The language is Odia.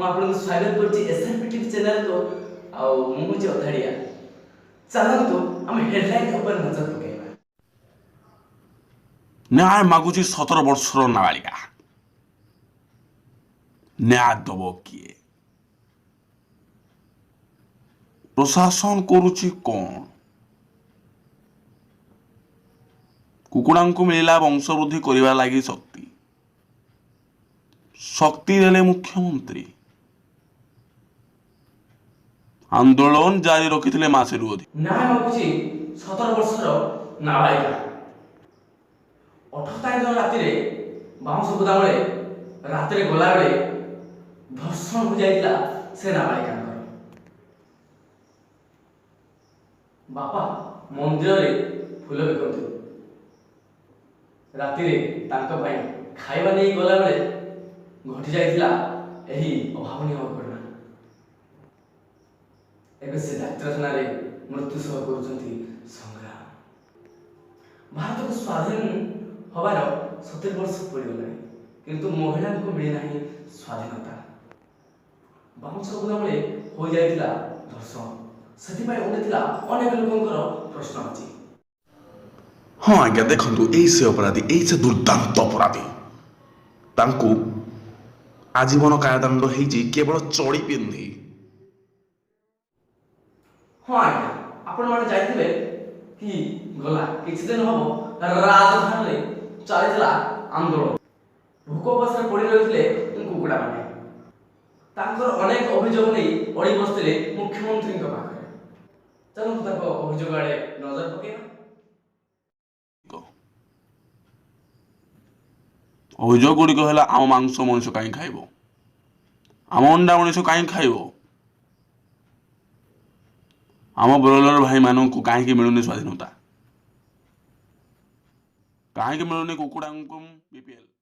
ଆପଣଙ୍କୁ ସ୍ୱାଗତ କରୁଛି ଏସ୍ଆରପି ଟିଭି ଚ୍ୟାନେଲକୁ ଆଉ ମୁଁ ହେଉଛି ଅଧାଡ଼ିଆ। ଚାଲନ୍ତୁ, ଆମେ ହେଡଲାଇନ୍ ଉପରେ ନଜର ପକାଇବା। ନ୍ୟାୟ ମାଗୁଛି 17 ବର୍ଷର ନାବାଳିକା। ନ୍ୟାୟ ଦବ କିଏ? ପ୍ରଶାସନ କରୁଛି କ'ଣ? କୁକୁଡ଼ାଙ୍କୁ ମିଳିଲା ବଂଶବୃଦ୍ଧି କରିବା ଲାଗି ଶକ୍ତି। ଶକ୍ତି ଦେଲେ ମୁଖ୍ୟମନ୍ତ୍ରୀ। ଆନ୍ଦୋଳନ ଜାରି ରଖିଥିଲେ ମାସେରୁ ଅଧିକ। ନ୍ୟାୟ ମାଗୁଛି 17 ବର୍ଷର ନାବାଳିକା। 18 ତାରିଖ ରାତିରେ ବାଉଁଶ ବୁଦାମୂଳେ ରାତିରେ ଗଲାବେଳେ ଧର୍ଷଣ ହୋଇଯାଇଥିଲା ସେ ନାବାଳିକାଙ୍କର। ବାପା ମନ୍ଦିରରେ ଫୁଲ ବିକନ୍ତି। ରାତିରେ ତାଙ୍କ ପାଇଁ ଖାଇବା ନେଇ ଗଲାବେଳେ ଘଟି ଯାଇଥିଲା ଏହି ଅଭାବନୀୟ ଘଟଣା। ଏବେ ସେ ଡାକ୍ତରଖାନାରେ ମୃତ୍ୟୁ ସହ କରୁଛନ୍ତି ସଂଗ୍ରାମ। ଭାରତକୁ ସ୍ୱାଧୀନ ହବାର 70 ବର୍ଷ ପୂରିଗଲାଣି, କିନ୍ତୁ ମହିଳାଙ୍କୁ ମିଳିନାହିଁ ସ୍ୱାଧୀନତା। ବାଉଁଶ ବୁଦାମୂଳେ ହୋଇଯାଇଥିଲା ଧର୍ଷଣ, ସେଥିପାଇଁ ଉଠିଥିଲା ଅନେକ ଲୋକଙ୍କର ପ୍ରଶ୍ନବାଚୀ। ହଁ ଆଜ୍ଞା, ଦେଖନ୍ତୁ, ଏଇ ସେ ଅପରାଧୀ, ଏଇ ସେ ଦୁର୍ଦ୍ଦାନ୍ତ ଅପରାଧୀ। ତାଙ୍କୁ ଆଜୀବନ କାରାଦଣ୍ଡ ହେଇଛି କେବଳ ଚଡ଼ି ପିନ୍ଧି। ହଁ ଆଜ୍ଞା, ଆପଣମାନେ ଯାଇଥିବେ କି ଗଲା କିଛି ଦିନ ହବ ରାଜଧାନୀରେ ଚାଲିଥିଲା ଆନ୍ଦୋଳନ। ଭୋକ ଉପାସରେ ପଡ଼ି ରହିଥିଲେ କୁକୁଡ଼ାମାନେ। ତାଙ୍କର ଅନେକ ଅଭିଯୋଗ ନେଇ ଅଡ଼ି ବସିଥିଲେ ମୁଖ୍ୟମନ୍ତ୍ରୀଙ୍କ ପାଖରେ। ଚାଲନ୍ତୁ, ତାଙ୍କ ଅଭିଯୋଗ ଆଡ଼େ ନଜର ପକେଇବା। ଅଭିଯୋଗ ଗୁଡ଼ିକ ହେଲା, ଆମ ମାଂସ ମଣିଷ କାହିଁ ଖାଇବ? ଆମ ଅଣ୍ଡା ମଣିଷ କାହିଁ ଖାଇବ? ଆମ ବ୍ରଏଲର ଭାଇମାନଙ୍କୁ କାହିଁକି ମିଳୁନି ସ୍ୱାଧୀନତା? କାହିଁକି ମିଳୁନି କୁକୁଡ଼ାଙ୍କୁ ବିପିଏଲ୍?